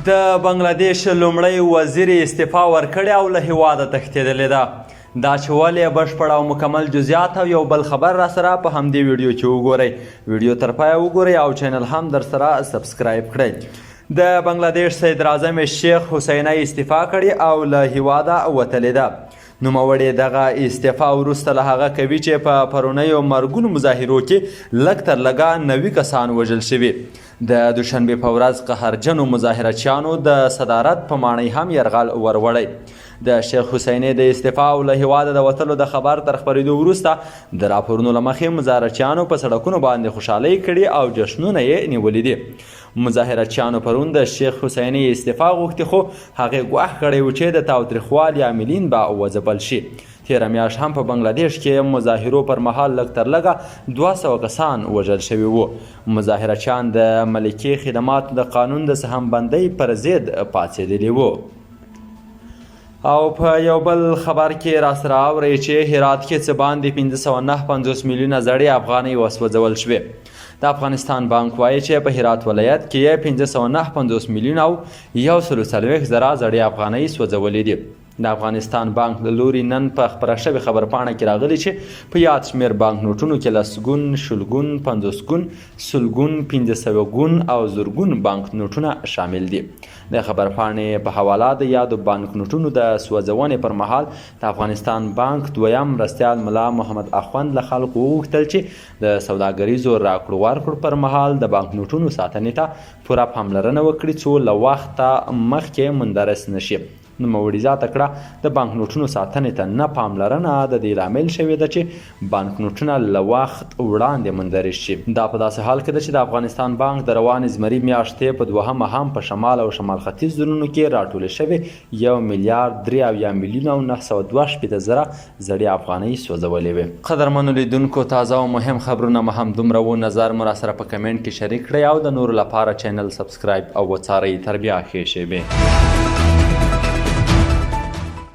د بنګلادیش لومړۍ وزیرې استعفا ورکړې او له هیواده تښتېدلې ده. دا چې ولې، بشپړ او مکمل جزیات او یو بل خبر راسره په همدې ویډیو کې وګورئ. ویډیو تر پایه وګورئ او چینل هم درسره سبسکرایب کړئ. د بنګلادیش صدراعظمې شیخ حسینه استعفا کړې او له هیواده وتلې ده. نوموړې دغه استعفا وروسته له هغه کوي چې په پرونیو مرګونو مظاهرو کې لږ تر لږه 90 کسان وژل شوي. د دوشنبې په ورځ قهرجنو مظاهره چیانو د صدارت په ماڼۍ هم یرغل وروړی. د شیخ حسینې د استعفا او له هیواده د وتلو د خبر تر خپرېدو وروسته د راپورونو له مخې مظاهره چیانو په سړکونو باندې خوشحالۍ کړې او جشنونه یې نیولي دي. مظاهره چیانو پرون د شیخ حسینې استعفا غوښتې، خو هغې ګواښ کړی و چې د تاوتریخوالي عاملین به وځپل شي. تېره میاشت هم په بنګلادیش کې مظاهرو پر مهال لږ تر لږه 200 کسان وژل شوي وو. مظاهره چیان د ملکي خدماتو د قانون د سهمبندۍ پر ضد پاڅېدلي وو. او په یو بل خبر کې راسره اورئ چې هرات کې څه باندې 559 میلیونه زړې افغانۍ وسوځول شوې. د افغانستان بانک وایي چې په هرات ولایت کې یې 559 میلیونه او 140 زره زړې افغانۍ سوځولې دي. د افغانستان بانک له لوري نن په خپره شوې خبرپاڼه کې راغلي چې په یاد شمېر بانک نوټونو کې لسګون، شلګون، پنځوسګون، سلګون، 500 ګون او زرګون بانک نوټونه شامل دي. د خبرپاڼې په حواله، د یادو بانک نوټونو د سوځونې پر مهال د افغانستان بانک دویم مرستیال ملا محمد اخوند له خلکو وغوښتل چې د سوداګریزو راکړو ورکړو پر مهال د بانک نوټونو ساتنې ته پوره پاملرنه وکړي، څو له وخته مخکې مندرس نه شي. نوموړي زیاته کړه، د بانکنوټونو ساتنې ته نه پاملرنه د دې لامل شوې ده چې بانکنوټونه له وخت وړاندې مندرج شي. دا په داسې حال کې ده چې د افغانستان بانک د روانې زمري میاشتې په دوهمه هم په شمال او شمال ختیځ زونونو کې راټولې شوې یو میلیارد 73 میلیونه او 962 زره زړې افغانۍ سوځولې وې. قدرمنو لیدونکو، تازه او مهم خبرونه مو هم دومره وو. نظر مو راسره په کمنټ کې شریک کړئ او د نورو لپاره چینل سبسکرایب او وڅارئ. تر بیا، ښې شیبې.